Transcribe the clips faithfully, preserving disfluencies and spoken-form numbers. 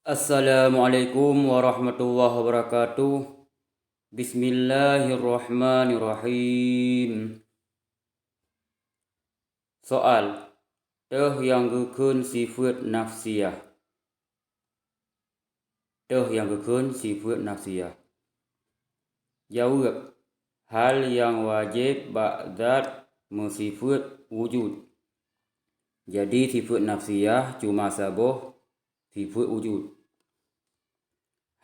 Assalamualaikum warahmatullahi wabarakatuh. Bismillahirrahmanirrahim. Soal, toh nyang geukheun sifeuet nafsiah? Toh nyang geukheun sifeuet nafsiah? Jaweueb, hal nyang wajéb bak zat meusifeuet wujud. Jadi sifeuet nafsiah cuma saboh sifeuet wujud.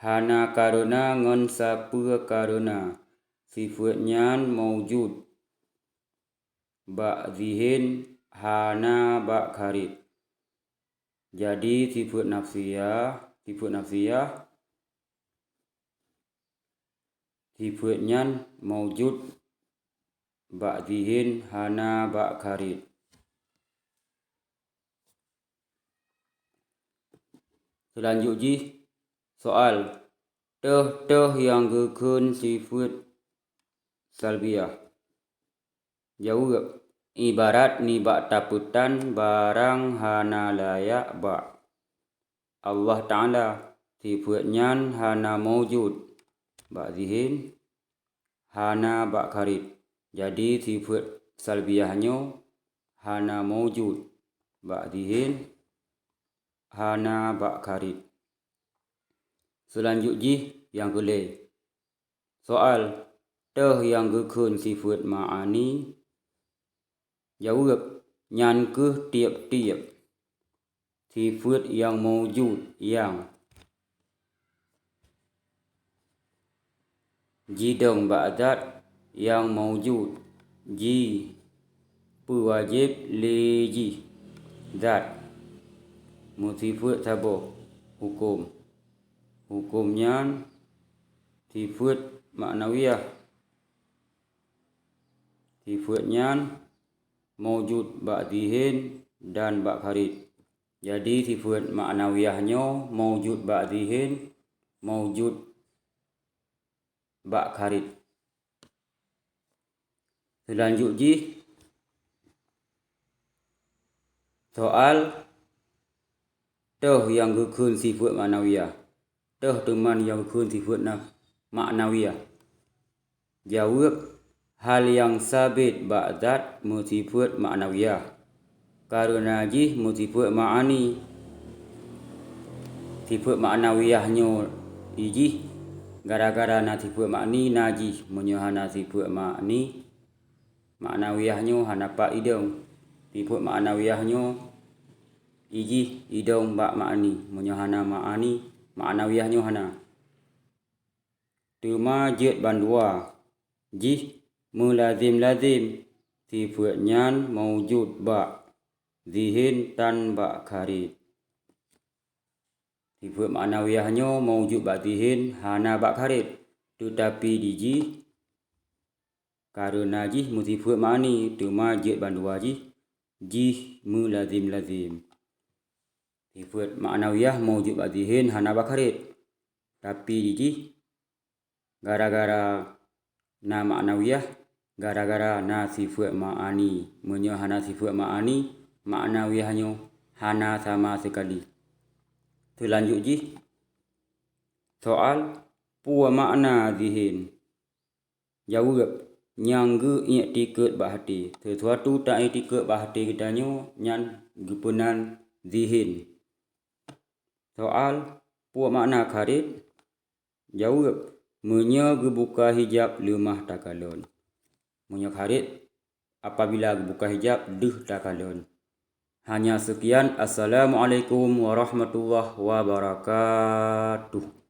Hana kareuna ngon sapeue kareuna sifeuet nyan maujud bak zihin, hana bak kharij. Jadi sifeuet nafsiah, sifeuet nafsiah, sifeuet nyan maujud bak zihin, hana bak kharij. Seulanjut jih, soal, toh-toh nyang geukheun sifeuet salbiah? Jaweueb, ibarat nibak tapeutan barang hana layak bak Allah Taala, sifeuet nyan hana maujud bak zihin, hana bak kharij. Jadi sifeuet salbiah nyoe hana maujud bak zihin, hana bak kharij. Seulanjut jih nyang keu lhèe. Soal, toh nyang geukheun sifeuet ma'ani? Jaweueb, nyan kheueh tieb-tieb sifeuet nyang maujud nyang jidong bak zat nyang maujud, jipeuwajéb lé jih zat meusifeuet saboh huköm. Huköm nyan sifeuet ma'nawiyah. Sifeuet nyan maujud bak zihin dan bak kharij. Jadi sifeuet ma'nawiyah nyoe maujud bak zihin, maujud bak kharij. Seulanjut jih, soal, toh nyang geukheun sifeuet ma'nawiyah? Toh teuma nyang geukheun sifeuet na-, ma'nawiyah? Jaweueb, hal nyang sabit bak zat meusifeuet ma'nawiyah, kareuna jih meusifeuet ma'ani. Sifeuet ma'nawiyah nyoe di jih gara-gara na sifeuet ma'ani na jih. Meunyoe hana sifeuet ma'ani, ma'nawiyah nyoe hana pat idong. Sifeuet ma'nawiyah nyoe di jih idong bak ma'ani. Meunyoe hana ma'ani, ma'nawiyah nyoe hana. Teuma jeuet bandua jih meulazem-lazem, sifeuet nyan maujud bak zihin tan bak kharij. Sifeuet ma'nawiyah nyoe maujud bak zihin, hana bak kharij, teutapi di jih kareuna jih meusifeuet ma'ani, teuma jeuet bandua jih, jih meulazem-lazem. Sifeuet ma'nawiyah maujud bak zihin hana bak kharij, tapi di jih gara-gara na ma'nawiyah, gara-gara na sifeuet ma'ani. Meunyoe hana sifeuet ma'ani, ma'nawiyah nyoe hana sama seukali. Seulanjut jih, soal, peue makna zihin? Jaweueb, nyang geu-iktikeuet bak até. Sisuatu ta-iktikeuet bak até geutanyoe nyan geupeunan zihin. Soal, peue makna kharij? Jaweueb, meunyoe geubuka hijab leumah takalon. Meunyoe kharij, apabila geubuka hijab deuh takalon. Hanya seukian. Assalamualaikum warahmatullahi wabarakatuh.